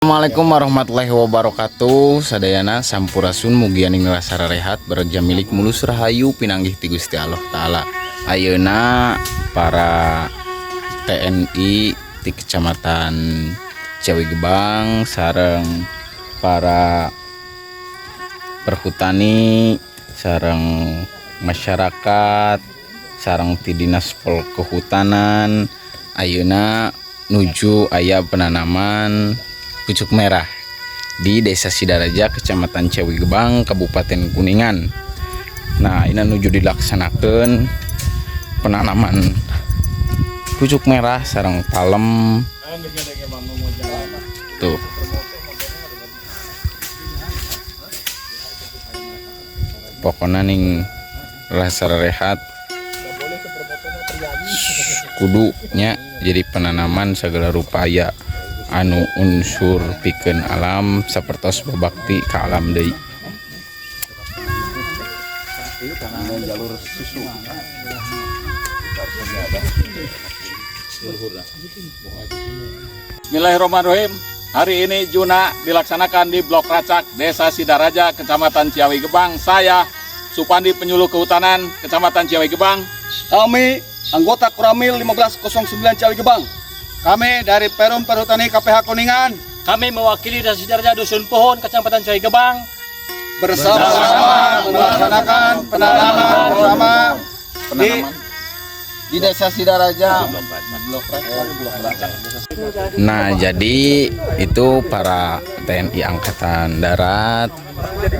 Assalamualaikum warahmatullahi wabarakatuh. Sadayana sampurasun, mugia ning rehat, bagja milik, mulus rahayu, pinanggih ti Gusti Allah Taala. Ayeuna para TNI di Kecamatan Ciawigebang sareng para perhutani sareng masyarakat sareng ti Dinas Pol Kehutanan ayeuna nuju aya penanaman pucuk merah di Desa Sidaraja, Kecamatan Ciawigebang, Kabupaten Kuningan. Nah, ini nuju dilaksanakan penanaman pucuk merah sareng palem tuh. Pokoknya ning rasa rehat kudunya jadi penanaman segala rupaya anu unsur pikeun alam sapertos babakti ka alam deui. Jalur susu. Bismillahirrahmanirrahim. Hari ini Juna dilaksanakan di Blok Racak, Desa Sidaraja, Kecamatan Ciawigebang. Saya Supandi, penyuluh kehutanan Kecamatan Ciawigebang. Kami anggota Koramil 1509 Ciawigebang. Kami dari Perum Perhutani KPH Kuningan. Kami mewakili Desa Sidaraja, Dusun Pohon, Kecamatan Ciawigebang. Bersama-sama melaksanakan penanaman bersama di di Desa Sidaraja. Nah, jadi itu para TNI Angkatan Darat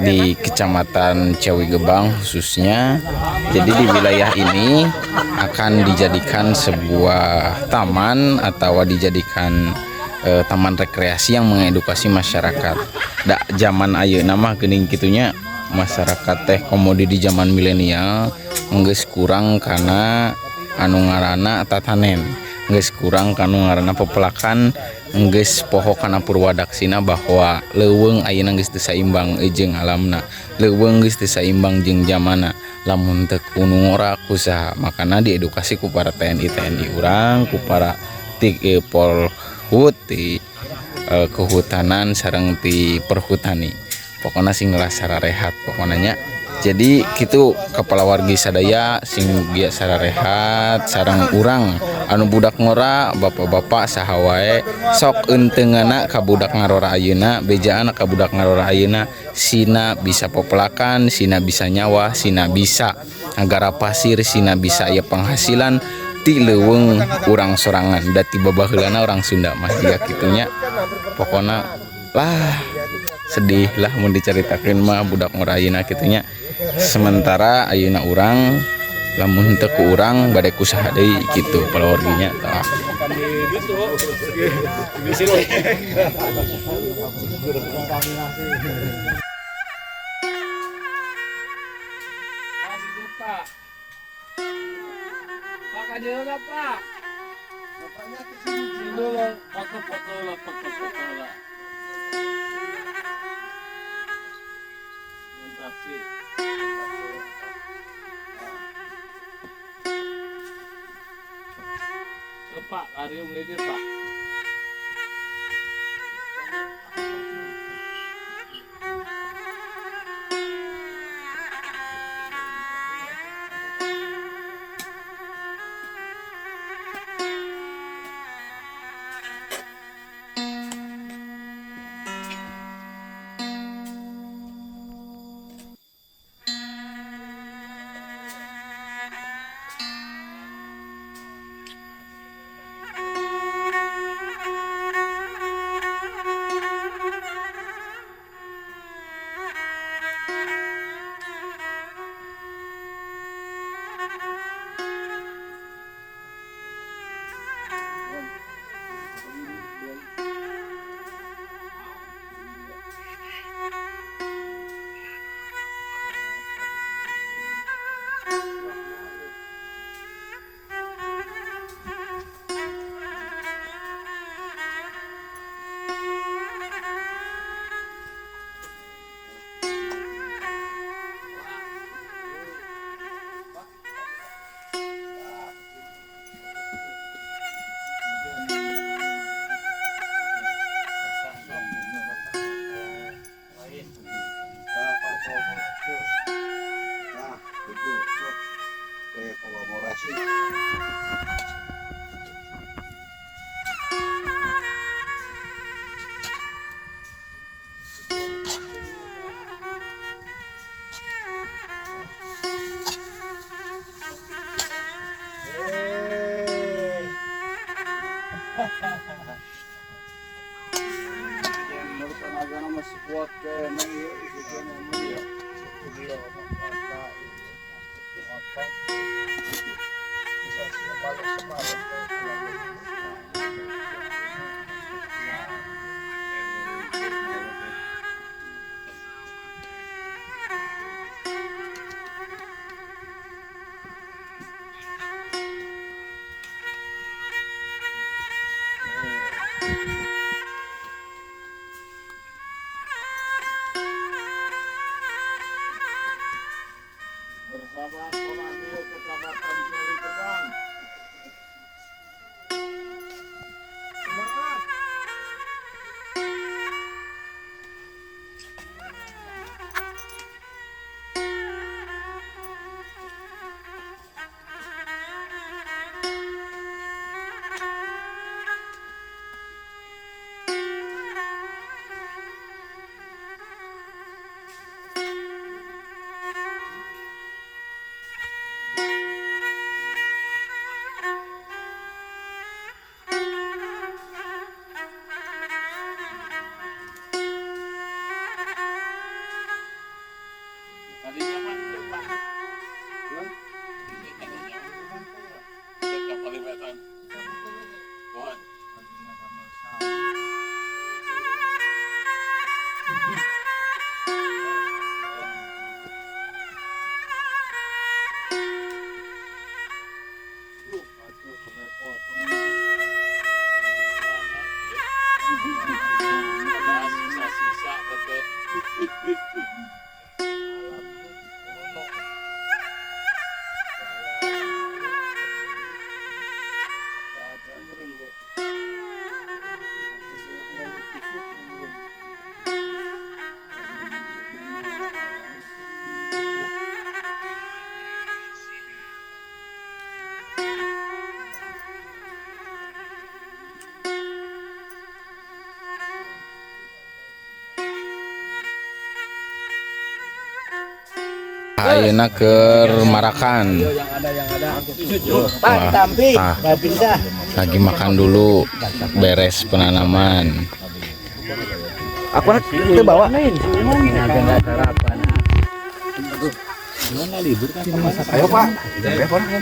di Kecamatan Ciawigebang khususnya. Jadi di wilayah ini akan dijadikan sebuah taman atau dijadikan taman rekreasi yang mengedukasi masyarakat. Da zaman ayeuna mah geuning kitunya, masyarakat teh komodi di zaman milenial geus kurang karena anu ngaranna tatanen, geus kurang kanu ngaranna pepelakan, geus poho kana purwadaksina bahwa leuweung ayeuna geus teu saimbang jeung alamna, leuweung geus teu saimbang jeung zamana. Lamun teu ku nu ngora, ku saha? Makana diedukasi ku para TNI TNI urang, ku para ti Polhut ti kehutanan sareng ti perhutani. Pokoknya sing rehat, pokoknya nya. Jadi gitu, kepala wargi sadaya sing mugia rehat sareng urang anu budak ngora, bapak-bapak saha wae, sok eunteungana ka budak ngarora ayeuna, bejaan ka budak ngarora ayeuna, sina bisa popelakan, sina bisa nyawa, sina bisa ngagarap pasir, sina bisa aya penghasilan ti leuweung urang sorangan. Da ti babaheulana orang Sunda mah jiga kitunya. Pokokna lah sedih lah mun dicaritakeun mah budak ngora ayeuna kitunya. Sementara ayeuna urang lamun teu ku urang, bade ku saha deui kitu, palawarginya tah. Di sini. Pak. Pak kajeuna, Pak. Dulu foto-foto lah, foto-foto lah. Interaksi. Pak, ariung ini, Pak. Masih kuat kene ieu isukna mah ya. Bersama Koramil Kecamatan Ciawi Gebang. Tadinya mah teu, Pak. Cek paling wetan. Pohon. Ada sisa-sisa teh. Ayeuna keur marakan. Wah, tah. Lagi makan dulu, beres penanaman. Aku itu bawa. Ayo Pak. Ayo Pak.